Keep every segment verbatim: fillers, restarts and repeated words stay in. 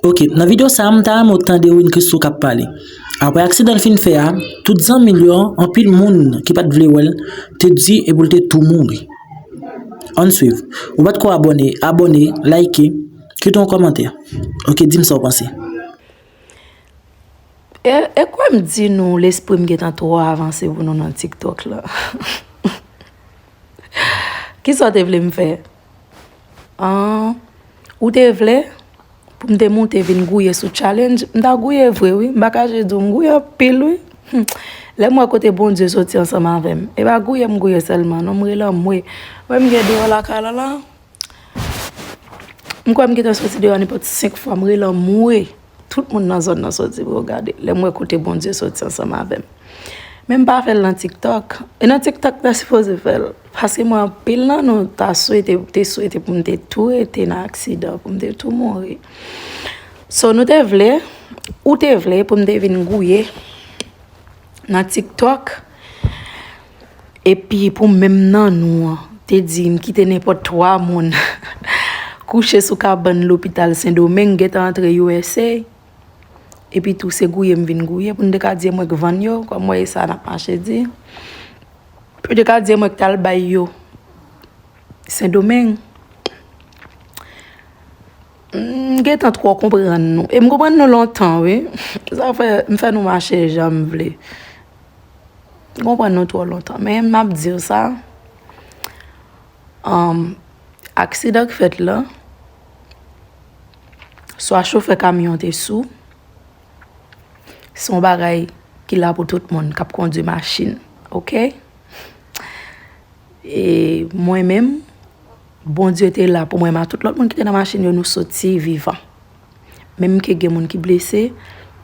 Ok, nan videyo sa a, m ta renmen w tande Win Christo k ap pale. Apre aksidan l fin fè a, tout zanmi l yo, anpil moun ki pa t vle wè l, te di e pou l te tou mouri. Ann swiv. Ou pa t ko abòne, abòne, like, kite yon kòmantè. Ok, di m sa w panse. E, e kwè m di nou, lespri m gentan twò avanse pou nou nan TikTok la. Kisa w te vle m fè? An, ou te vle pou m te moute vin gouye sou challenge? M ta gouye vre wi, m pa kache di w m gouye anpil wi. Hmm. Lè m wè kote Bondye soti ansanm avè m, e pa gouye m gouye sèlman non, m rele anmwe. Wè m gen deyò lakay la la. M kwè m gentan soti deyò nenpòt senk fwa, m rele anmwe. Tout moun nan zòn nan soti pou yo gade. Lè m wè kote Bondye soti ansanm avè m. Men m pa fè l nan TikTok. E nan TikTok ta sipoze fè l. Paske mwen anpil nan nou ta swete, te swete pou m te tou rete nan aksidan, pou m te tou mouri. So nou te vle, ou te vle pou m te vin gouye nan TikTok. Epi pou menm nan nou an, te di m kite nenpòt twa moun kouche sou kabann lopital Sendomeng gentan antre U S A. Epi tou se gouye m vin gouye pou n te ka di e mwen k vann yo, kòm w wè e sa n ap mache di. Pou te ka di e mwen k t al bay yo Sendomeng. M gentan twò konprann nou. E m konprann nou lontan wi. Sa fè m fè nou mache jan m vle. M konprann nou twò lontan. Men m ap di w sa. Anm, aksidan k fèt la, swa chofè kamyon te sou, se yon bagay ki la pou tout moun k ap kondwi machin, oke? E mwen menm, Bondye te la pou mwen, men tout lòt moun ki te nan machin yo, nou soti vivan. Menm ke gen moun ki blese,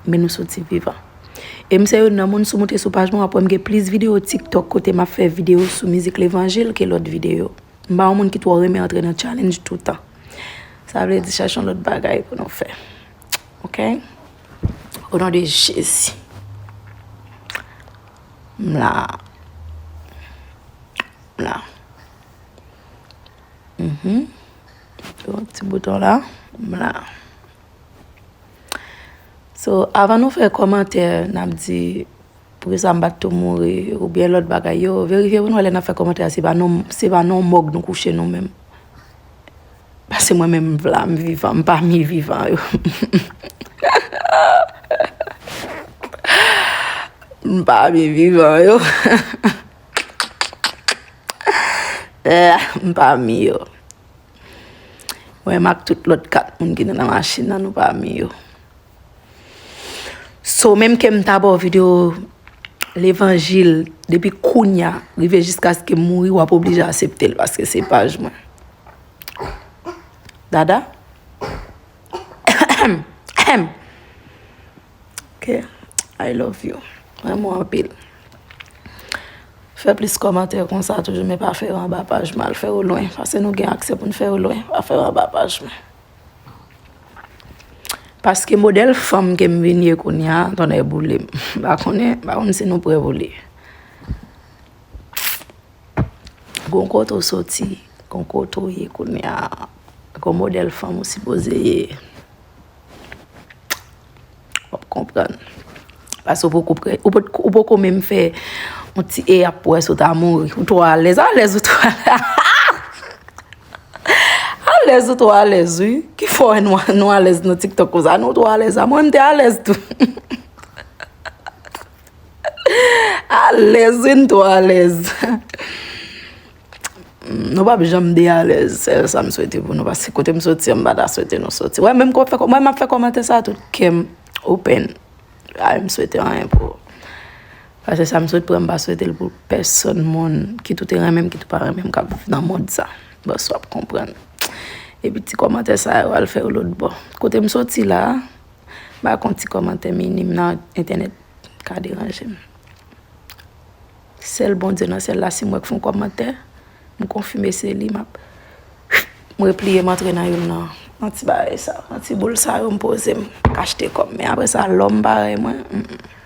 men nou soti vivan. E m se youn nan moun, si w moute sou paj mwen, w ap wè m gen plis videyo TikTok kote m ap fè videyo sou mizik levanjil ke lòt videyo. M pa yon moun ki twò renmen antre nan challenge toutan. Sa vle di chèche yon lòt bagay pou nou fè. Oke? O non de Jezi. M la. M la. Mhm. Yon ti bouton la. M la. So, avan nou fè kòmantè, n ap di, poukisa m pa t tou mouri, oubyen lòt bagay yo, verifye pou n wè lè n ap fè kòmantè a, se pa nan, se pa nan mòg nou kouche nou menm. Paske mwen menm m vla, m vivan, m pami vivan yo. M pami vivan yo. Eh, m pami yo. Mwen menm ak tout lòt kat moun ki te nan machin nan, nou pami yo. So, menm ke m ta ba w videyo levanjil depi kounya rive jiskaske m mouri, w ap oblije aksepte l paske se paj mwen. Dada? Ok. I love you. M renmen w anpil. Fè plis kòmantè konsa toujou, men pa fè yo anba paj mwen. Al fè yo lwen. Paske nou gen aksè pou n fè yo lwen. Pa fè yo anba paj mwen. Paske modèl fanm ke m vin ye kounye a, tonnè boule m. M pa konnen, m pa konn si nou prè pou li. Gon kote w soti, gon kote w ye kounye a, gon modèl fanm ou sipoze ye. W ap konprann. Paske ou poko prè, ou pot-, ou poko menm fè yon ti eyap pou wè si w ta mouri. Ou twò alèz, alèz ou twò alèz. Alèz ou twò alèz, wi. Ki fè w wè nou, nou alèz nan TikTok konsa? Nou twò alèz. A mwen, m te alèz tou. Alèz, wi, n twò alèz. Nou p ap janm de alèz. Sèl sa m swete pou nou, paske kote m soti an, m pa ta swete nou soti. Wè, menm kò fè kò-, mwen, m ap fè kòmantè sa, tout kè m open. Pa menm swete anyen pou ou. Paske sa m sot pran, m pa swete l pou pèsonn moun, kit ou te renmen m, kit ou pa renmen m, k ap viv nan mond sa. Bòs w ap konprann. Epi ti kòmantè sa yo al fè yo lòt bò. Kote m soti la, m pa konn ti kòmantè minim nan entènèt ka deranje m. Sèl Bondye nan syèl la, si m wè k fè yon kòmantè, m konfime se li, m ap, m repliye, m antre nan youn nan, nan ti bagay sa, nan ti boul sa yo, m poze m, m achte kò m. Men apre sa, lòm parèy mwen, mm, mm.